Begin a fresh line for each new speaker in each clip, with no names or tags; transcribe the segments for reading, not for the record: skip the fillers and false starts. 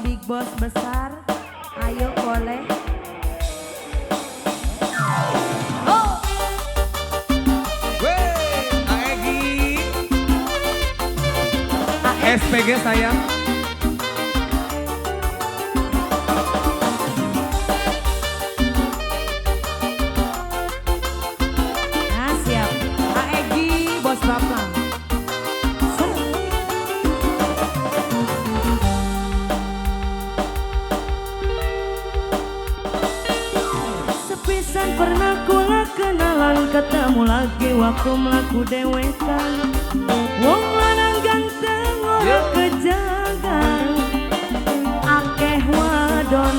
Big boss besar. Ayo boleh. Oh.
Wey, Aegi. SPG sayang.
Nah, siap. Aegi bos Baplang. Sepisan pernah kula kenalan, ketemu lagi waktu mlaku dewekan. Wong lanang ganteng ora kejagan, akeh wadon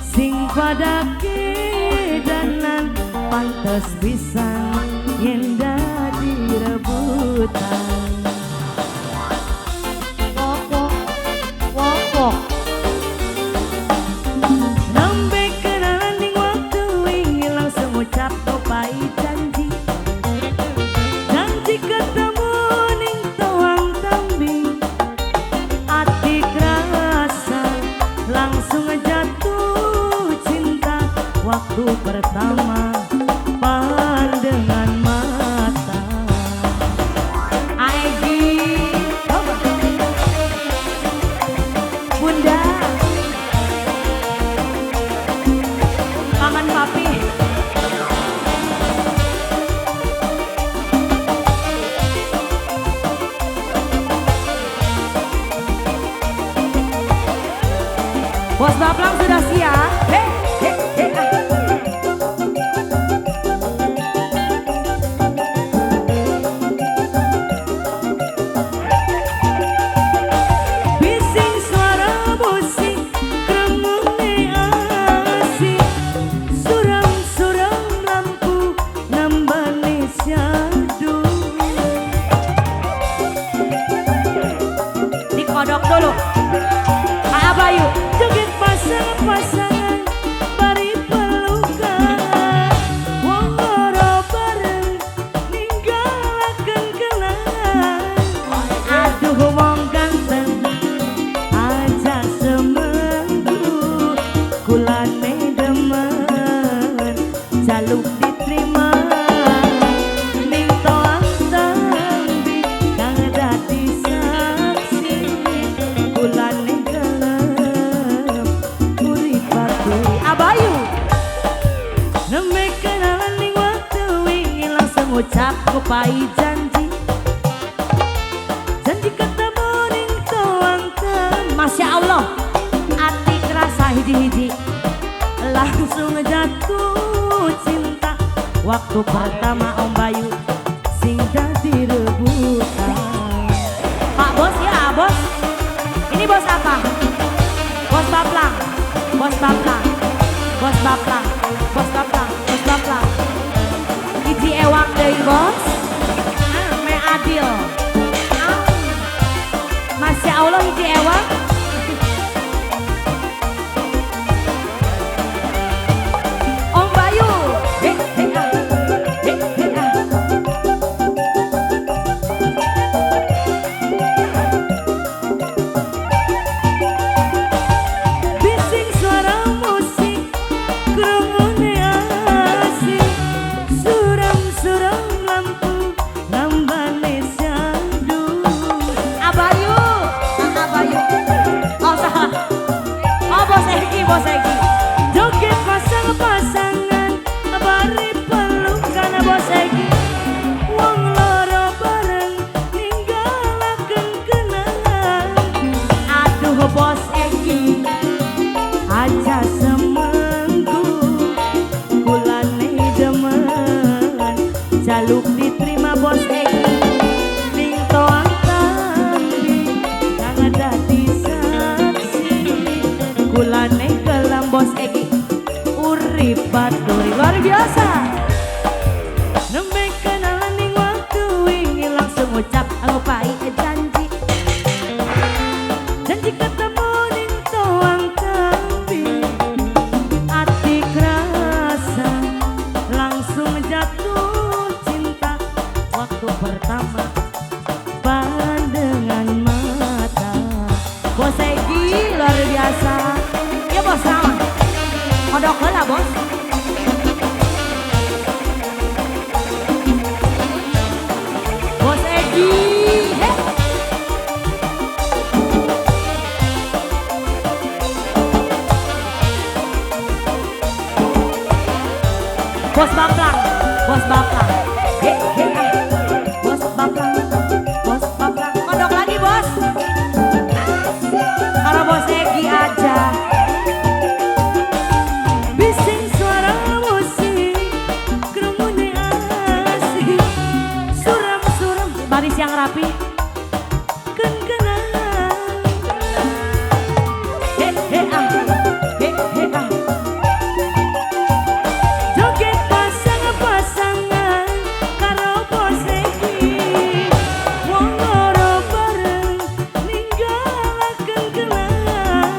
sing pada kedanan, pantes pisan yen dadi rebutan. Wopok, wopok. Ucap topai janji, janji ketemu ning toang tambi. Ati kerasa langsung jatuh cinta waktu pertama pandangan mata. Aegi, Bunda, Paman Papi. Bos Baplang sudah siap. Hey, hey, hey, ah. Bising suara musik, kremune asik, suram-suram lampu nambane syahdu. Dikodok dulu. Kak Bayu. Joget pasang-pasangan bari pelukan, wong loro bareng ninggalaken kenangan. Aduh wong ganteng aja semenggu, kulane demen jaluk diterima. Ning toang tambi kang dadi saksi, kulane Abayu. Nembe kenalan ning waktu wingi langsung ucap kupai janji, janji ketemu ning toang tem. Masya Allah, ati kerasa hiji-hiji langsung jatuh cinta waktu pertama Om Bayu sing dadi rebutan. Pak Bos ya, Bos. Ini bos apa? Bos Baplang, Bos Baplang, Bos Baplang, Bos Baplang, Bos Baplang. Hiji ewang deui bos. Ah, me adil. Ah. Masya Allah hiji ewang. Om Bayu. He, he, ah. He, he, ah. Bising suara musik, krungune asik, suram-suram lampu nambane syahdu. Abayu, Abayu. Oh salah. Oh bos Egi, bos Egi. Joget pasang-pasangan bari pelukan bos Egi. Wong loro bareng ninggalaken kenangan. Aduh bos Egi, aja semengku, kulane demen jaluk diterima bos Egi. Ning toang tambi kang dadi saksi, kulane kelam bos Egi urip baturi. Luar biasa. Nembe kenalan ning waktu wingi langsung ucap ngupai janji, janji ketemu ning toang tambi. Ati kerasa langsung jatuh cinta waktu pertama pandangan mata. Bos Egi. Egi luar biasa. Ya bos sama. Kodok heula bos. Bos Egi. He. Bos Baplang, bos Baplang. He he ah. Bos Baplang, bos Baplang. Kodok lagi bos. Kalau bos Egi aja. Bising suara musik, kerumune asik. Suram-suram, baris yang rapi. Ken-kenan. He he ah, he he ah. Joget pasang-pasangan karo bos Egi. Wong loro bareng ninggalaken kenangan.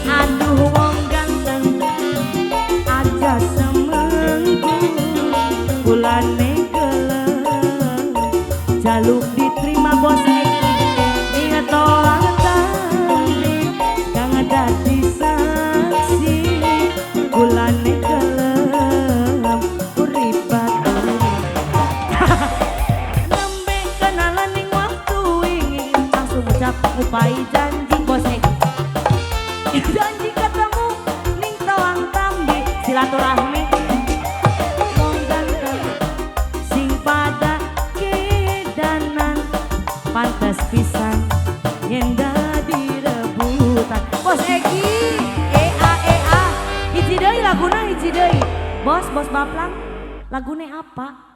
Aduh wong ganteng aja semengku, kulane gelem jaluk diterima bos Egi. Ingat toang tali kang dadi saksi, kulane gelem urip batur. Nembe kenalan ning waktu wingi, langsung ngucap ngupai janji bos Egi. Janji ketemu ning Tawang Tambi, silaturahmi. Wong ganteng sing pada kedanan, pantes pisan yen dadi rebutan. Bos Egi, e a e a, hiji deui laguna hiji deui. Bos, bos Baplang, lagune apa?